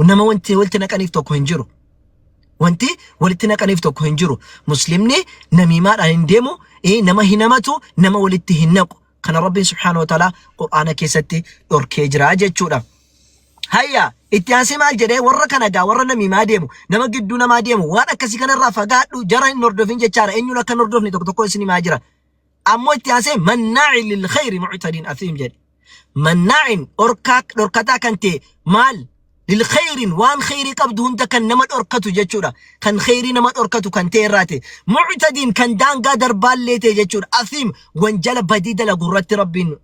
Nama wanti walitti naqaniif tokko hin jiru. Wanti walitti naqaniif tokko hin jiru. Muslimni namiimaadhaan hin deemu, nama hin hamatu, nama walitti hin naqu. Kana Rabbiin subhaanahu wa ta'ala Qur'aana keessatti dhorkee jira jechuudha. Hayya itti aansee maal jedhee warra kana gaa warra namiimaa deemu, nama gidduu namaa deemu, waan akkasii kanarraa fagaadhu, jara hin hordofin jechaadha. Eenyuun akka hin hordofne tokko tokko isin himaa jira. Ammoo itti aansee mannaa'in lil khayri mu'tadin asiim jedhe. Mannaa'in dhorkaa dhorkataa kan ta'e maal lil khayrin waan khayrii qabdu hunda kan nama dhorkatu jechuudha. Kan khayrii nama dhorkatu kan ta'e irraa ta'e. Mu'tadiin kan daangaa darbaallee ta'e jechuudha. Asiim wanjala badii dalagu irratti Rabbiin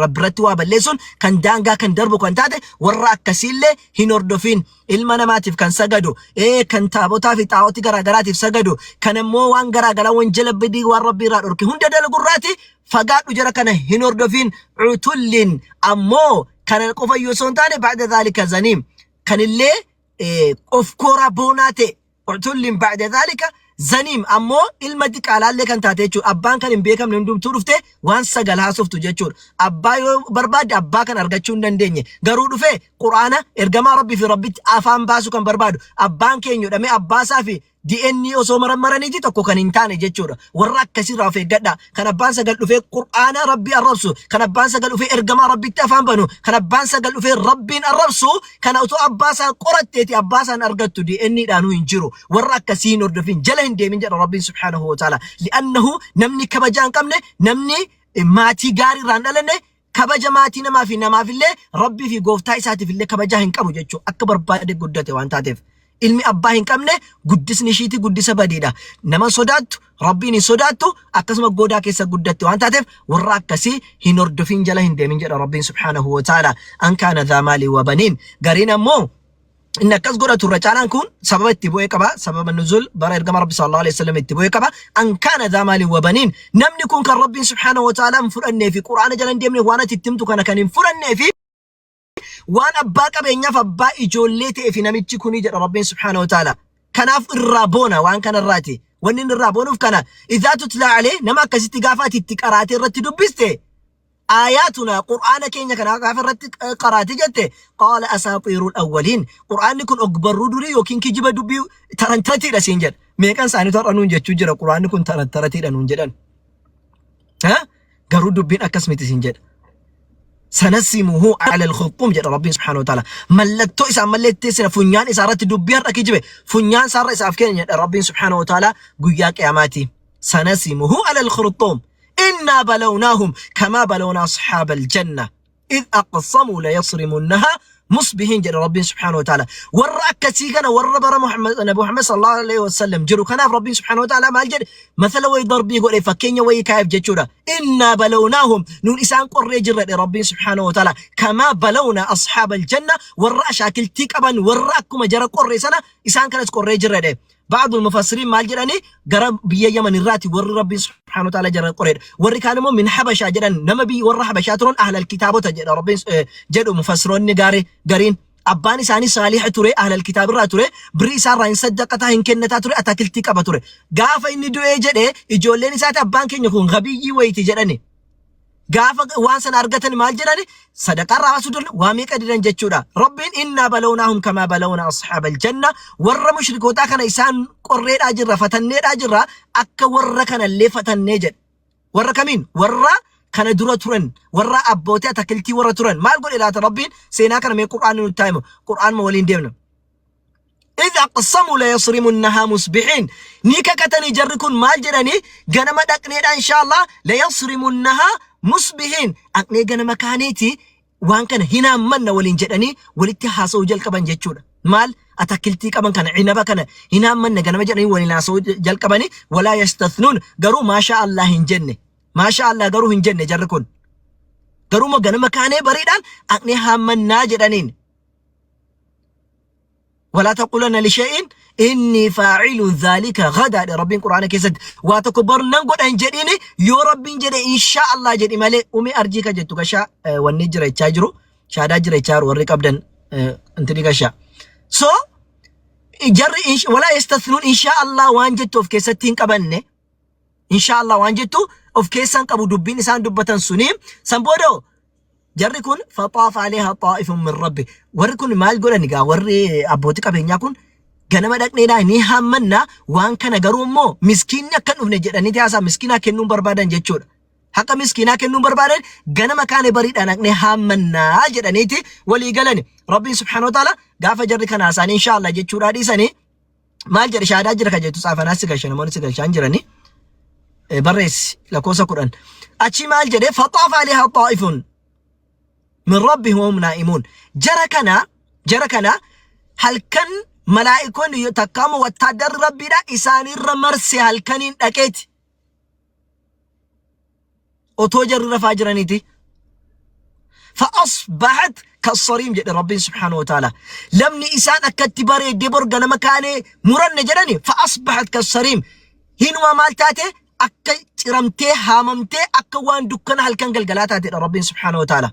Rabbirratti waa balleessuun kan daangaa kan darbu kan taate warra akkasiillee hin hordofin. Ilma namaatiif kan sagadu, kan taabotaa fi xaa'otii garaagaraatiif sagadu, kan ammoo waan garaagaraa wanjala badii waan Rabbii irraa dhorke hunda dalagu irraati fagaadhu jara kana hin hordofin. Utullin ammoo kana qofa iyyuu osoo hin taane ba'da dhaalika zaniim kanillee of kooraa boonaa ta'e utullin ba'da dhaalika zaniim ammoo ilma diqaalaallee kan taate jechuudha. Abbaan kan hin beekamne hundumtuu dhufte waan sagal haasoftu jechuudha. Abbaa yoo barbaadde abbaa kan argachuu hin dandeenye. Garuu dhufee Qur'aana ergamaa Rabbii fi Rabbitti afaan baasuu kan barbaadu abbaan keenya jedhamee abbaa isaa fi DNA osoo marammaraniiti tokko kan hin taane jechuudha. Warra akkasirraa of eeggadha. Kan abbaan sagal dhufee Qur'aana Rabbii arrabsu, kan abbaan sagal dhufee ergamaa Rabbitti afaan banu, kan abbaan sagal dhufee Rabbiin arrabsu, kana otoo abbaa isaa qoratteeti abbaa isaan argattu DNA dhaanuu hin jiru. Warra akkasii hin hordofin, jala hin deemin jedha Rabbiin subhaanahu wa ta'ala. Li'annahu namni kabajaa hin qabne, namni maatii gaarii irraa hin dhalanne, kabaja maatii namaa fi namaaf illee Rabbii fi gooftaa isaatiif illee kabajaa hin qabu jechuudha. Akka barbaade guddate waan taateef. Ilmi abbaa hin qabne guddisni ishiiti guddisa badiidha. Nama sodaattu, Rabbiin hin sodaattu, akkasuma goodaa keessa guddatte waan taateef warra akkasii hin hordofin jala hin deemin jedha Rabbiin subhaanahu wa ta'ala. An kaana dhaa maalii wa baniin. Gariin ammoo inni akkas godhatu irra caalaan kun sababa itti bu'ee qaba. Sababa nuzul bara ergama Rabbi sallallahu alaihi wasallam itti bu'ee qaba. An kaana dhaa maalii wa baniin. Namni kun kan Rabbiin subhaanahu wa ta'ala hin fudhannee fi Qur'aana jala hin deemne waan ati itti himtu kana kan hin fudhannee fi waan abbaa qabeenyaaf abbaa ijoollee ta'ee fi namichi kuni jedha Rabbiin subhaanahu wa ta'ala. Kanaaf irraa boona waan kanarraati. Wanni inni irraa boonuuf kana idhaa tutlaa alee nama akkasitti gaafa ati itti qaraatee irratti dubbiste aayaatuna qur'aana keenya kana gaafa irratti qaraate jette qaala asaaxiirul awwaliin qur'aanni kun ogbarruu durii yookiin kijiba dubbii tarantaratiidha siin jedha. Meeqan isaaniitu har'a nuun jechuu jira qur'aanni kun tarantaratiidha nuun jedhan. Ha? Garuu dubbiin akkas miti siin jedha. Sanasimuhu ala al-khurxum jedha Rabbiin subhaanahu wa ta'ala. Mallattoo isaan mallatteessina funyaan isaa irratti dubbii har'a kijibe funyaan isaarra isaaf kenna jedha Rabbiin subhaanahu wa ta'ala guyyaa qiyaamaati. Sanasimuhu ala al-khurxum. Innaa balawnaahum kamaa balawnaa ashaaba al-janna. Idh aqsamuu layasrimunnaha musbihiin jedha Rabbiin subhaanahu wa ta'ala. Warra akkasii kana warra bara Muhammad Nabi Muhammad sallallahu alaihi wasallam jiru kanaaf Rabbiin subhaanahu wa ta'ala maal jedhe masala wayii darbii godhe fakkeenya wayii kaa'eef jechuudha. Innaa balawnaahum nuun isaan qorree jirra jedhe Rabbiin subhaanahu wa ta'ala. Kamaa balawnaa ashaaba aljanna warra ashaakiltii qaban warra akkuma jara qorree sana isaan kanas qorree jirra jedhe. Ba'dul mufassiriin maal jedhani gara biyya Yaman irraati warri Rabbiin subhaanahu wa ta'ala jara qoreedha. Warri kaan immoo min Habashaa jedhan nama biyya warra Habashaa turan ahlal kitaabota jedha Rabbiin jedhu mufassiroonni gaarii gariin. Abbaan isaanii saaliha ture ahlal kitaab irraa ture birrii isaarraa hin saddaqataa hin kennataa ture ataakiltii qaba ture. Gaafa inni du'ee jedhe ijoolleen isaati abbaan keenya kun gabiyyii wayiiti jedhani. Gaafa waan sana argatan maal jedhani sadaqaa irraa baasuu didan waa meeqa didan jechuudha. Rabbiin innaa balawnaahum kamaa balawna ashaabal janna warra mushrikootaa kana isaan qorreedhaa jirra fatanneedhaa jirra akka warra kanallee fatannee jedhe. Warra kamiin warra kana dura turan warra abbootii atakiltii warra turan maal godhe laata Rabbiin seenaa kana mee qur'aanni nutti haa himu qur'aanuma waliin deemna. Idh aqsamu layasrimunnahaa musbihiin ni kakatanii jarri kun maal jedhanii ganama dhaqneedha inshaallah layasrimunnahaa musbihiin dhaqnee ganama kaaneeti waan kana hin haammanna waliin jedhanii walitti haasa'uu jalqaban jechuudha. Maal atakiltii qaban kana cinaba kana hin haammanna ganama jedhanii waliin haasa'uu jalqabanii walaa yastathnuun garuu maashaa Allah hin jenne. Maashaa Allah garuu hin jenne jarri kun. Garuu ganama kaanee bariidhaan dhaqnee haammannaa jedhaniin. Walaa taqulanna lishayin inni faacilun dhaalika gadaa jedhe Rabbiin Qur'aana keessatti. Waa tokko bor nan godha hin jedhiini yoo Rabbiin jedhe inshaa Allah jedhi malee umi arjii ka jettu gashaa wanni jira jechaa jiru shaadaa jira jechaa jiru warri qabdan intini gashaa. So jarri walaa yastathnuun inshaa Allah waan jettu of keessatti hin qabanne inshaa Allah waan jettu of keessaan qabu dubbiin isaan dubbatan suni san booda Jarri kun faxaafa aleeha xaa'ifun min rabbi. Warri kun maal godhan egaa warri abbootii qabeenyaa kun ganama dhaqneedhaa ni haammanna waan kana garuu immoo miskiinni akka hin dhufne jedhanii haasaa miskiinaa kennuun barbaadan jechuudha. Haqa miskiinaa kennuun barbaadan ganama kaane bariidhaan dhaqnee haammannaa jedhaniiti walii galani. Rabbiin subhaanahu wa ta'ala gaafa jarri kana haasa'anii inshaallah jechuudhaa dhiisanii maal jedhe shaadaa jira kan jettu tsaafanaa si galcha namoonni si galchaa hin jirani. Barreessi lakkoofsa 10. Achi maal jedhe faxaafa aleeha xaa'ifun min rabbihim wahum naa'imuun. Jara kana jara kana halkan malaa'ikoonni takkaama wattaaddarri rabbiidha isaanirra marse halkaniin dhaqeeti. Otoo jarri rafaa jiraniiti. Fa'asbahat kassariim jedhe Rabbiin subhaanahu wa ta'ala. Lamni isaan akkatti bareeddee bor ganama kaanee muranne jedhani fa'asbahat kassariim. Hinuma maal taate akka ciramtee haamamtee akka waan dukkana halkan galgalaa taatedha Rabbiin subhaanahu wa ta'ala.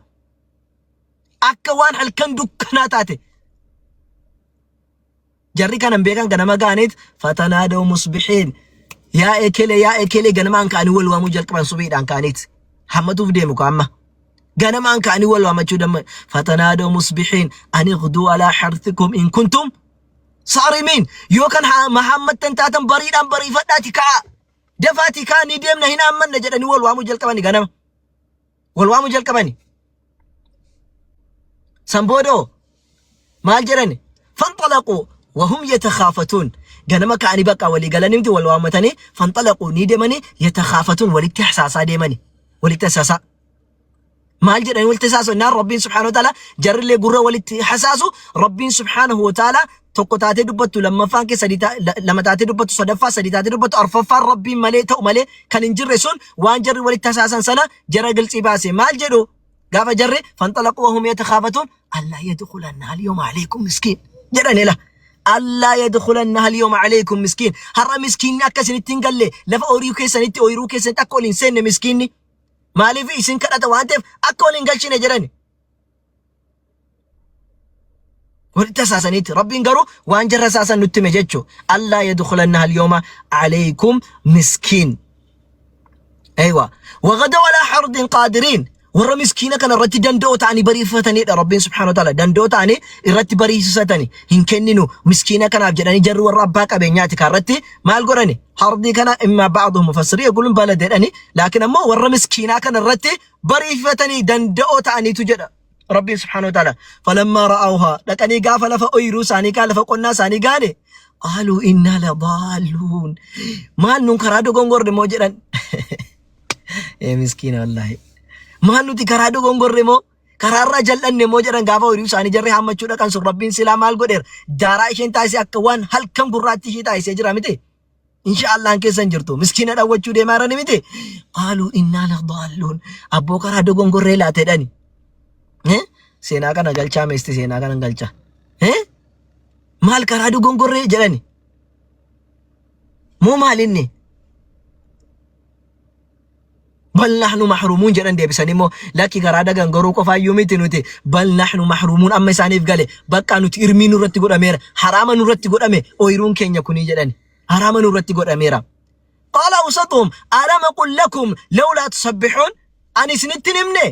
Akka waan halkan dukkanaa taate. Jarri kana hin beekan ganama ga'aniit fatanaadaw musbihiin yaa ekele yaa ekele ganamaan ka'anii wal waamuu jalqaban subiidhaan ka'aniit hammatuuf deemu ka amma ganamaan ka'anii wal waamachuu damma fatanaadaw musbihiin ani ghduu alaa harthikum in kuntum saarimiin yoo kan mahammattan taatan bariidhaan bariifadhaati ka'a dafaati ka'a ni deemna hin hammanna jedhanii wal waamuu jalqabani ganama wal waamuu jalqabani. San boodoo maal jedhani? Fanxalaquu wahum yatakhaafatuun. Ganama ka'anii bakka walii galanii miti wal waammatanii fanxalaquu ni deemanii yatakhaafatuun walitti hasaasaa deemani. Walitti hasaasaa. Maal jedhanii walitti hasaasu jennaan Rabbiin subhaanahu wa ta'ala jarrillee gurra walitti hasaasu Rabbiin subhaanahu wa ta'ala tokko taatee dubbattu lammaffaan kee sadii lama taatee dubbattu sadaffaa sadii taatee dubbattu arfaffaan Rabbiin malee ta'u malee kan hin jirre sun waan jarri walitti hasaasan sana jara giltsii baase maal jedhu gaafa jarri fanxalaquu wahum yatakhaafatuun allaa yadkhulanna al-yawma alaykum miskiin jedhan ela allaa yadkhulanna al-yawma alaykum miskiin har'a miskiinni akka isinitti hin galle lafa ooyiruu keessanitti ooyiruu keessanitti akka ol hin seenne miskiinni maaliif isin kadhata waan ta'eef akka ol hin galchine jedhani walitti hasaasaniiti rabbiin garuu waan jarra hasaasan nutti hime jechu allaa yadkhulanna al-yawma alaykum miskiin aywa wagadaw alaa hardin qaadiriin warra miskiina kana irratti danda'oo ta'anii bariifatanidha rabbiin subhaanahu wa ta'ala danda'oo ta'anii irratti bariisisatani hin kenninu miskiina kanaaf jedhanii jarri warra abbaa qabeenyaati kan irratti maal godhani hardii kana imma ba'duhum mufassirii yaqulun balad jedhani laakiin ammoo warra miskiinaa kana irratti bariifatanii danda'oo ta'aniitu jedha Rabbiin subhaanahu wa ta'ala falammaa ra'awhaa dhaqanii gaafa lafa ooyiruu isaanii kaa lafa qonnaa isaanii gaane qaaluu innaa ladaalluun maal nun karaa dogongorre moo jedhan ee miskiina wallaahi maal nuti karaa dogongorre moo karaarraa jal'anne moo jedhan gaafa ooyiruu isaanii jarri haammachuu dhaqan sun Rabbiin silaa maal godheera daaraa isheen taasise akka waan halkan gurraatti ishee taasisee jira miti Insha Allahan keessa hin jirtu. Miskiina dhawwachuu deemaa jirani miti. Qaaluu innaa ladaalluun. Abboo karaa dogongorree laata jedhani. Eh? Seenaa kana galchaa meesti seenaa kana galcha. Eh? Maal karaa dogongorree jedhani. Moo maal inni? Bal nahnu mahruumuun jedhan deebisanii immoo lakki karaa dagangoruu qofaayyuu miti nuti bal nahnu mahruumuun amma isaaniif gale bakka nuti irmii nurratti godhameera haraama nurratti godhame ooyiruun keenya kunii jedhani haraama nurratti godhameera. Qaala awsatuhum alam aqul lakum lawlaa tusabbixuun ani isinitti hin himne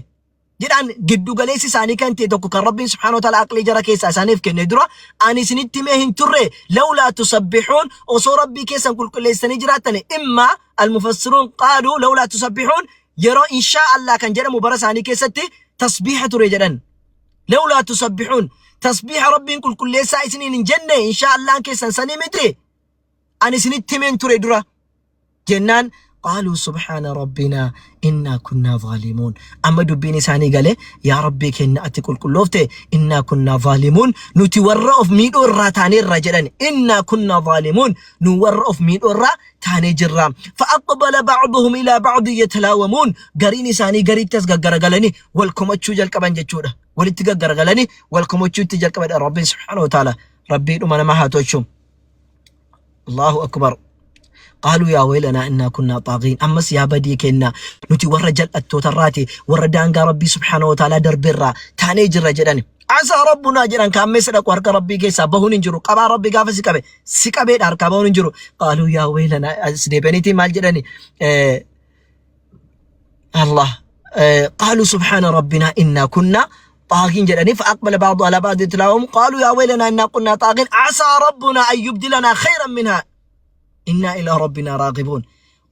jedhaan giddu galeessi isaanii kan ta'e tokko kan Rabbiin subhaanahu wa ta'ala aqlii jara keessaa isaaniif kenne dura ani isinitti himee hin turre lawlaa tusabbihuun osoo Rabbii keessan qulqulleessanii jiraattani imma almufassiruun qaaluu lawlaa tusabbihuun yeroo inshaa Allah kan jedhamu bara isaanii keessatti tasbiiha ture jedhan lawlaa tusabbihuun tasbiiha Rabbiin qulqulleessaa isiniin hin jenne inshaa Allahn keessan sanii miti ani isinitti himeen ture dura jennaan qaaluu subhaana rabbinaa innaa kunnaa zaalimuun amma dubbiin isaanii gale yaa rabbii keenya ati qulqulloofte innaa kunnaa zaalimuun nuti warra of miidhoo irraa taaneerra jedhan innaa kunnaa zaalimuun nu warra of miidhoo irraa taanee jirra fa'aqbala ba'duhum ilaa ba'din yatalaawamuun gariin isaanii gariitti as gaggaragalanii wal komachuu jalqaban jechuudha walitti gaggaragalanii wal komachuutti jalqaban rabbiin subhaanahu wa ta'ala rabbii dhuma nama haa tolchu Allahu akbar. Qaaluu yaa waylanaa innaa kunnaa xaagiin. Ammas yaa badii keenna nuti warra jal'attoota irraati warra daangaa Rabbii subhaanahu wa ta'aalaa darbe irraa taanee jirra jedhan. Asaa rabbunaa jedhan kaammeessa dhaqu harka Rabbii keessaa bahuun hin jiru. Qabaa Rabbi gaafa si qabe si qabeedha harkaa bahuun hin jiru. Qaaluu yaa waylanaa as deebi'aniitii maal jedhani? Allah. Qaaluu subhaana rabbinaa innaa kunnaa xaagiin jedhanii fa'aqbala ba'du alaa ba'di yatalaawwamuun qaaluu yaa waylanaa innaa kunnaa xaagiin asaa rabbunaa an yubdilanaa khayran minhaa innaa ilaa rabbinaa raagibuun.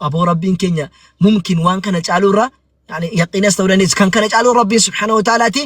Aboo rabbiin keenya mumkin waan kana caaluu irraa yani yaqiinas ta'uu dandeessi kan kana caaluu rabbiin subhaanahu wa ta'alaati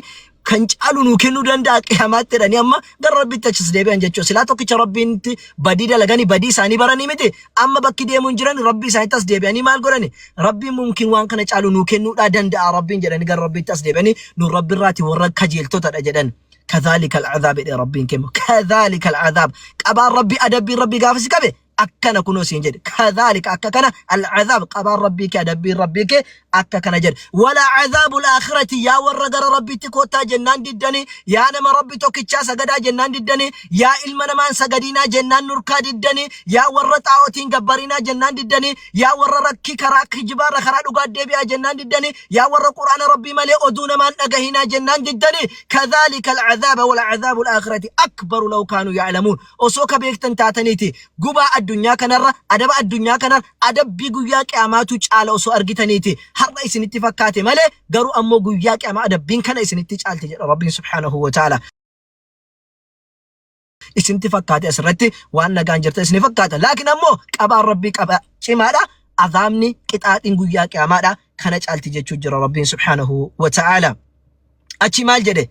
kan caalu nuu kennuu danda'a qiyaamaatti jedhanii amma gara rabbitti achis deebi'an jechuudha. Silaa tokkicha rabbiintti badii dalaganii badii isaanii baranii miti amma bakki deemuun jiran rabbii isaaniitti as deebi'anii maal godhani rabbiin mumkin waan kana caalu nuu kennuudhaa danda'a rabbiin jedhanii gara rabbiitti as deebi'anii nu rabbirraati warra kajeeltotadha jedhan. Kadhaalika al'adhaab jedhe rabbiin kennu. Kadhaalika al'adhaab qabaan rabbi adabbiin rabbi gaafa si qabe akkana kunoo siin jedhe kadhaalika akka kana al'adhaab qabaan rabbii kee adabbiin rabbii kee akka kana jedhe wala adhaabul aakhirati yaa warra gara rabbiitti koottaa jennaan diddanii yaa nama rabbi tokkichaa sagadaa jennaan diddanii yaa ilma namaan sagadiinaa jennaan nurkaa diddanii yaa warra xaa'otiin gabbarinaa jennaan diddanii yaa warra rakkii karaa kijibaarra karaa dhugaa deebi'aa jennaan diddanii yaa warra quraana rabbii malee oduu namaan dhagahinaa jennaan diddanii kadhaalika al'adhaaba wala adhaabul aakhirati akbaru law kaanuu ya'lamuun Osoo ka beektan taataniiti gubaa addunyaa kanarra, adaba addunyaa kanarra, adabbii guyyaa qiyaamaatu caala osoo argitaniiti har'a isinitti fakkaate malee garuu ammoo guyyaa qiyaamaa adabbiin kana isinitti caalti jedha Rabbiin subhaanahu wa ta'ala. Isinitti fakkaate asirratti waan nagaan jirtan isin fakkaata. Laakiin ammoo qabaan Rabbii qaba cimaadha. Azaabni qixaaxiin guyyaa qiyaamaadha. Kana caalti jechuu jira Rabbiin subhaanahu wa ta'ala. Achi maal jedhe?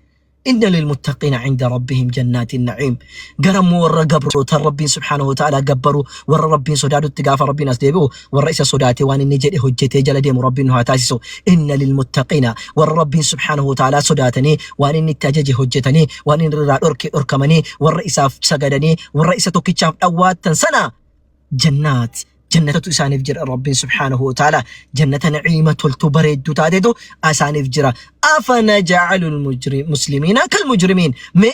Inna lilmuttaqiina cinda rabbihim jannaatin naciim. Gara immoo warra gabroota Rabbiin subhaanahu wa ta'aalaa gabbaru, warra Rabbiin sodaadutti gaafa Rabbiin as deebi'u, warra isa sodaatee waan inni jedhe hojjetee jala deemu Rabbiin nu haa taasisu. Inna lilmuttaqiina warra Rabbiin subhaanahu wa ta'aalaa sodaatanii waan inni itti ajaje hojjetanii, waan inni irraa dhorke dhorkamanii, warra isaaf sagadanii, warra isa tokkichaaf dhawwaattan sana jannaat jannatatu isaaniif jira rabbiin subhaanahu wa ta'ala jannata naciima toltuu bareedduu taatetu isaaniif jira afa najacalul muslimiina kal mujrimiin mee.